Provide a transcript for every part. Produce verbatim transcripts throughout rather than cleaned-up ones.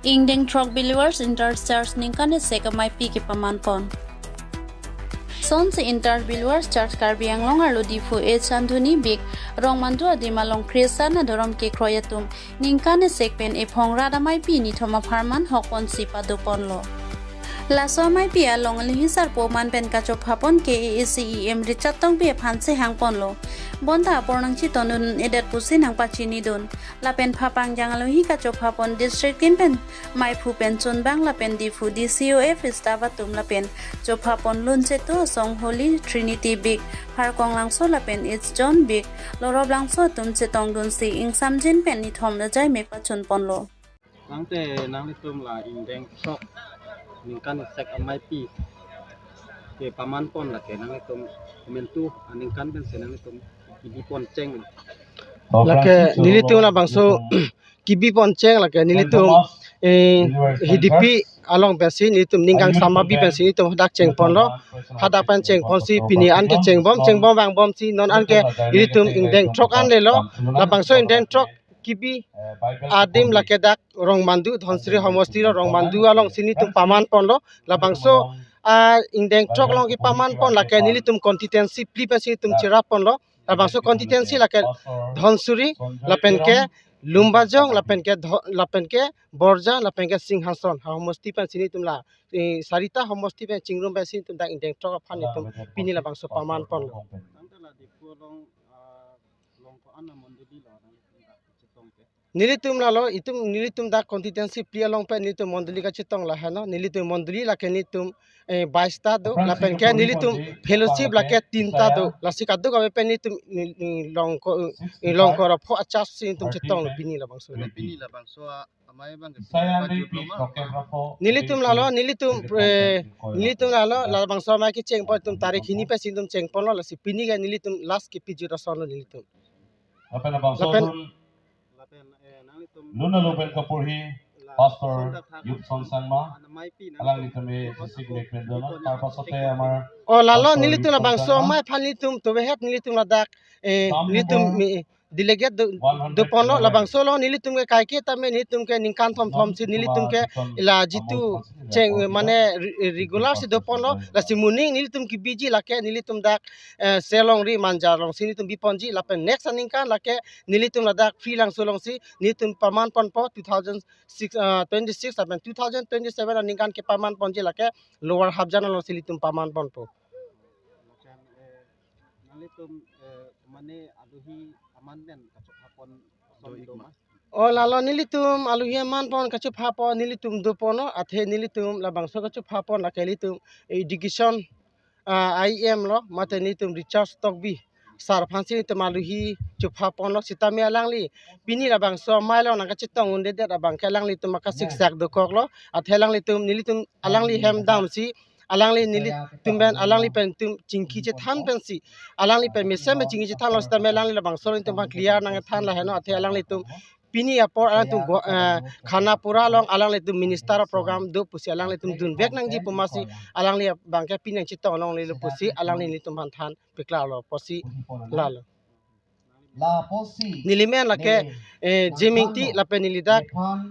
Ingdeng throk Believers Inter Church ningkan isek amaipi kepaman pon. Sonsi Inter Believers Church Karbi Anglong arlo Diphu H Andhuni Bik, Rongmandu adim along Christian adhorom kekroi atum ningkan isek pen ephong rat amaipi nithom apharman hok ponsi pado ponlo. Laso amaipi along alohi sarpo man pen kachopha pon K A A C E M Richard Tokbi aphan si hang ponlo. Bonta apor nangchetondun edet pusi nangpachinidun. Lapen phapangjang alohi kachopha pon district team pen maiphu pen chunbang lapen Diphu D C O F staff atum lapen chopha pon Lunchetu asong Holy Trinity Bik, Pharkong Langso lapen H John Bik, Lorop Langso atum chetongdunsi ingsamjin pen nithom ajai mek pachun ponlo. Tangte nanglitum la ingdeng throk ningkan isek amaipi kepaman pon lake nanglitum komantu aningkan pensi nanglitum kebi pon cheng lo. Lake nelitum labangso kebi pon cheng lake nelitum, eh, Hidipi along pensi nelitum ning kangsam abi pensi nelitum hadak cheng ponlo. Hadak pen cheng ponsi pini anke chengbom chengbom vangbomsi non anke nelitum ingdeng throk an lelo. Labangso ingdeng throk kebi adim lake dak Rongmandu, Dhansiri homosti lo, Rongmandu alongsi nelitum paman ponlo. Labangso, ah, ingdeng throk along kepaman pon lake nelitum constituency phli pensi nelitum cherap ponlo. Labangso constituency lake Dhansiri, lapen ke Lumbajong, lapen ke Dho-, lapen ke Borja, lapen ke Singhason. Ha homosti pensi nelitum la, eh, sarita homosti pen chingrum pensi nelitum dak ingdeng throk aphan nelitum pini labangso paman ponlo. Tangte la Diphu along, ah, along ko-an amondoli lo nangchetong ke? Nelitum lalo, itum nelitum dak constituency phli along pen nelitum mondoli kachetong laheno, nelitum mondoli lake nelitum, eh, bais ta do, lapen ke nelitum fellowship lake tin ta do, lasi kadokave pen nelitum ni, ni longko, ni longko ra pho achas si nelitum chetong lo pini labangso. Pini labangso a-, amai abang ke pajut lo ma? Nelitum lalo, nelitum, eh, nelitum lalo, labangso amai kecheng pon itum tarik hini pensi nelitum cheng ponlo, lasi pini ke nelitum last kepi jut ason lo nelitum. Lapen Lapen, lapen, eh, nanglitum luna lupen kaporhi la Pastor Santa Tha-, Yupson Sangma, Anamai Pi nang alanglitum e jisik mek pen dono, tar pasote amar Oh, lalo Pastor nelitum Yupson labangso Sangma, amai aphan nelitum tovehet nelitum ladak, eh, samni nelitum bor mi delegate do, one hundred do ponlo, kilometer. Labangso lo nelitum ke kaike tame nelitum ke ningkan thom thom si nelitum ke la jitu cheng mane re-, regular si do ponlo, lasi moning nelitum kebiji lake nelitum dak, eh, Selongri Manja alongsi nelitum bi ponji, lapen next aningkan lake nelitum ladak Free Langso alongsi nelitum paman ponpo two thousand six, ah, twenty-six lapen two thousand twenty-seven aningkan kepaman ponji lake Lower Hapjan alongsi nelitum paman ponpo. Lapen, eh, nanglitum, eh, mane alohi aman pen kachopha pon ason do ma? Oh, lalo nelitum alohi aman pon kachopha pon nelitum do ponlo, athe nelitum labangso kachopha pon lake nelitum education, ah, I M lo, mate nelitum Richard Tokbi sir aphansi nelitum alohi chopha ponlo, sitame alangli pini labangso amai along nangkachetong un'edet abang ke alanglitum akasiksak dokoklo, athe alanglitum nelitum alangli hem damsi alangli nelitum pen alangli pen itum chingki chethan pensi alangli pen mesen pen chingki chethanlo sitame alangli labangso nelitum aphan clear nangthan laheno, athe alanglitum pini apor alangtum go, eh, Khanapura along alanglitum minister program do pusi alanglitum dunvek nangji pu masi alangli abang ke pini nangchetong longlelo pusi alangli nelitum aphan than paklarlo pusi lalo. Neli men lake, eh, Jim Ingti lapen neli dak,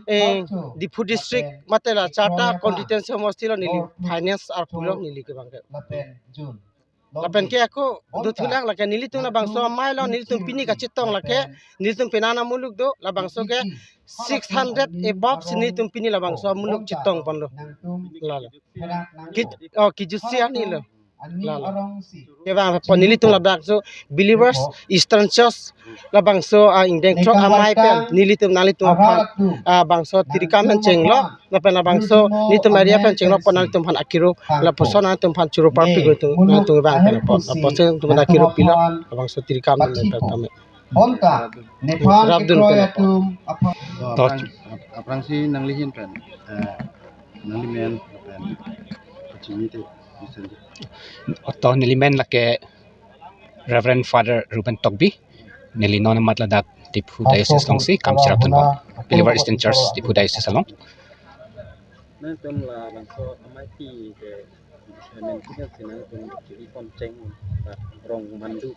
eh, Diphu district mate la Charta constituency homosti lo neli finance arpu lo neli ke abang ke. Lapen ke ako dothulang lake nelitum labangso amai lo nelitum pini kachetong lake nelitum penang amuluk do labangso ke six hundred above si nelitum pini labangso amuluk chetong ponlo. Lalo. Ki, oh, kijutsi arni lo. Lalo. Ke abang pon nelitum labangso Believers Eastern Church labangso, ah, ingdeng throk amai pen nelitum nanglitum aphan, ah, bangso tirikam pen chenglo lapen labangso nelitum area pen chenglo pon nanglitum aphan akiro lapuson nanglitum aphan choro parpik nelitum nanglitum abang pen pon lapuson nanglitum aphan akiro pilo labangso tirikam pen pen tame. Bonta, Nepal Rabdun kekroi pen atum aphan. To. Aphrang, aphrangsi nangli ahin pen, eh, nangli men pen kachinithe, listen. To neli men lake Reverend Father Reuben Tokbi, neli non amat ladak Diphu Diocese alongsi kam cherapdun pon. Believer Eastern Church Diphu Diocese along. Nangtum labangso amai pi ke, amen kita si nangtum kiri pon cheng, Rongmandu.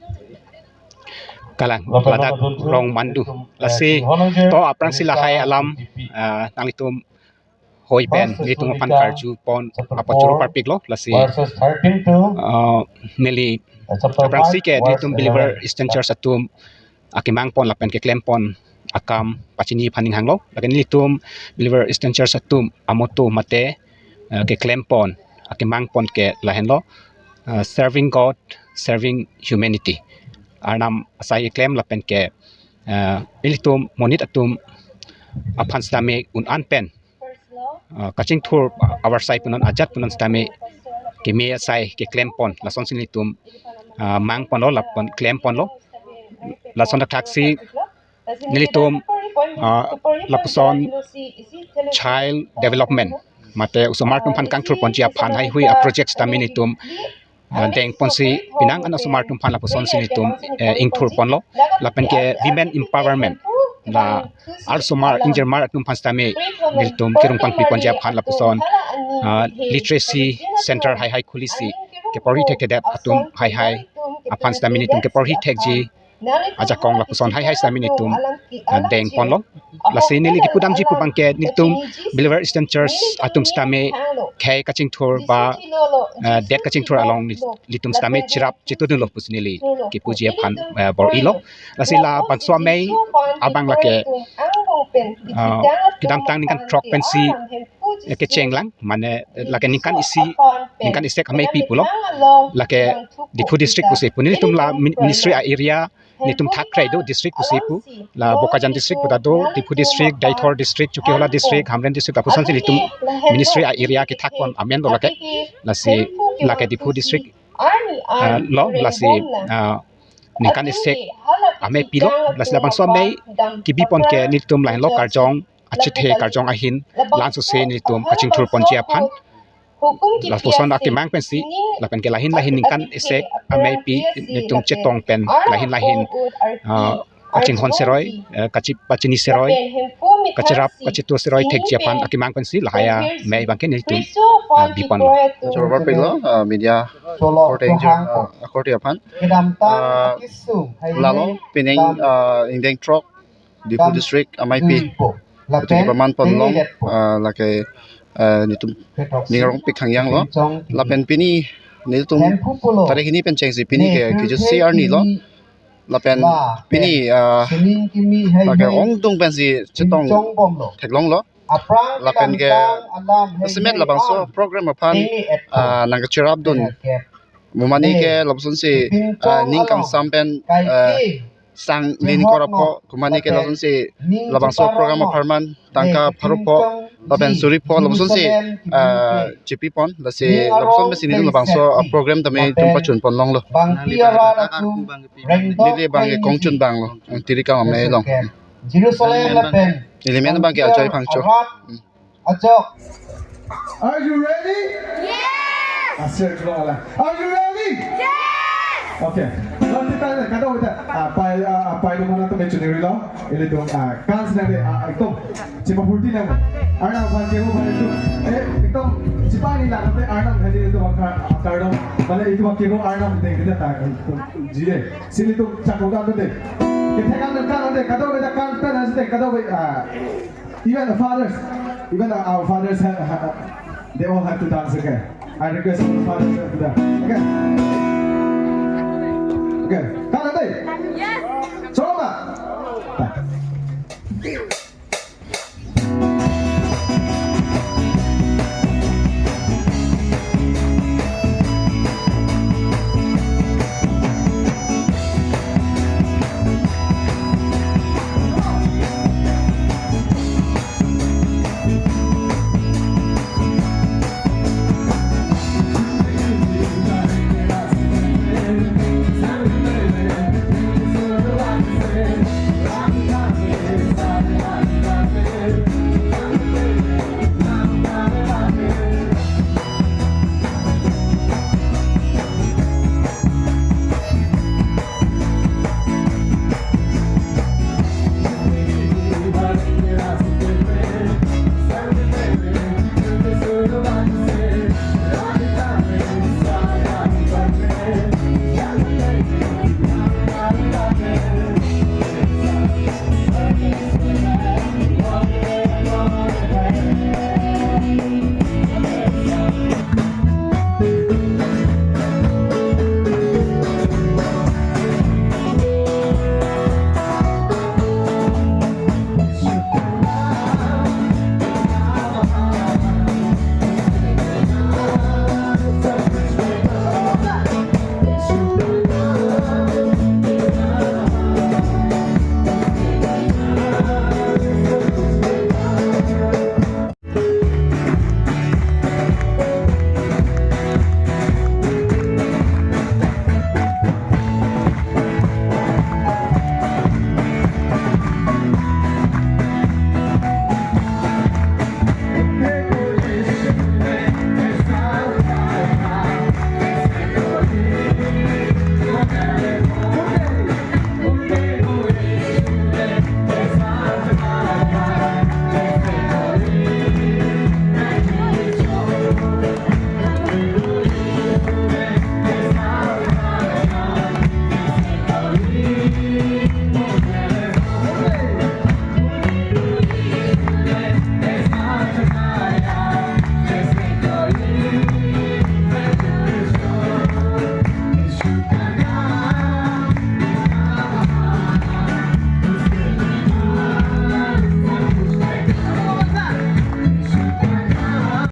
Kalang, ladak Rongmandu. Lasi, to aphrangsi lahai alam, ah, nanglitum poi pen nelitum aphan karju pon apachoro parpiklo, lasi, verses thirteen to, uh, neli chapter aphrangsi five, ke verse nelitum eleven. Believer Eastern Church atum akemang pon lapen keklem pon akam pachini aphan ning hanglo. Lake nelitum Believer Eastern Church atum amoto mate, uh, keklem pon, akemang pon ke lahenlo, uh, serving God, serving humanity. Arnam asai keklem lapen ke, uh, ilitum monit atum aphan sitame un-an pen, uh, kachingthur, uh, avarsai punon ajat punon sitame keme asai keklem pon, lasonsi nelitum, uh, mang ponlo lapen klem ponlo. Lason thakthaksi nelitum, uh, lapuson child development mate osomar atum aphan kangthur ponji aphan heihui aproject sitame nelitum, uh, deng ponsi penang an osomar atum aphan lapusonsi nelitum, eh, ingthur ponlo. Lapen ke women empowerment, la arsomar ingjirmar atum aphan sitame nelitum kerung pangpi ponji aphan lapuson, uh, literacy center heihei khulisi, keporhi thekthedet atum heihei aphan sitame nelitum keporhi thekji ajakong lapuson heihei sitame nelitum, uh, deng ponlo. Lasi neli kipudamji pu abangke nelitum Believer Eastern Church atum sitame khei kachingthur ba, uh, det kachingthur along nelitum sitame cherap chetudunlo pusi neli kipuji aphan, uh, bor-ilo. Lasi labangso amei abang lake, uh, kedamtang ningkan throk pensi, eh, kecheng lang, mane, eh, lake ningkan isi, ningkan isek ameipi pulo. Lake Diphu district pusi pu nelitum la min-, ministry a-area nelitum thakre do district pusi pu, la Bokajan district pu ta do, Diphu district, Deithor district, Chokihola district, Hamren district, apusonsi nelitum ministry a-area kethak pon amen do lake. Lasi lake Diphu district, uh, lo, lasi, uh, ningkan isek ameipi lo, lasi labangso amei kebi pon ke nelitum lahenlo karjong achethe karjong ahin, lansose nelitum kachingthur ponji aphan. Lapuson akemang pensi, lapen ke lahin lahin ningkan isek ameipi nelitum chetong pen, lahin lahin, ah, kachinghon seroi, eh, kachi-, pachini seroi, kacherap, kachetu seroi thekji aphan akemang pensi, lahai amei abangke nelitum, ah, bi ponlo. Choro parpiklo, ah, media korte ingjir, ah, akorte aphan. Ah, lalo, pining, ah, ingdeng throk, Diphu district ameipi. Lapen kepaman ponlong, ah, lake, ah, nelitum ning arong pik hangyang lo. Lapen pini nelitum tarik hini pen chengsi pini ke kejutsi arni lo. Lapen pini, ah, lake ongdung pensi chetong theklonglo. Lapen ke semet labangso program aphan, ah, nangkacherapdun mo mane ke lapusonsi, ah, ning kangsam pen, ah, sang ling kor apho, ko mane ke lapusonsi labangso program apharman tangka pharo pho lapen suri pho lapusonsi, ah, chepi pon, lasi lapuson pensi nelitum labangso, ah, program tame nelitum pachun ponlonglo. Neli abangke kongchun banglo, Tirikam amei along. Jerusalem lapen neli men abangke Ajoy Phangcho. Ajok. Are you ready? Yes! Asir kelang ala. Are you ready? Yes! Okay. Lo kita na, kada kita. Ah, pai, ah, ah, pai do mana tu me chuniri lo. Ilitum, ah, kan sina de, ah, ekdom. Chepapurti nang. Arnam aphan kero aphan ekdom. Eh, ekdom. Chepa ni lang te Arnam hadi ilitum akar, akar dong. Mane ilitum kero Arnam deng kita ta. Jide. Sini tum chakung kan de. Kita kan kan de. Kada kita kan kan de. Kada, ah, Even the fathers, even our fathers have, have, they all have to dance again. I request all the fathers have to dance. Okay? Okay. Kan ante? Yes.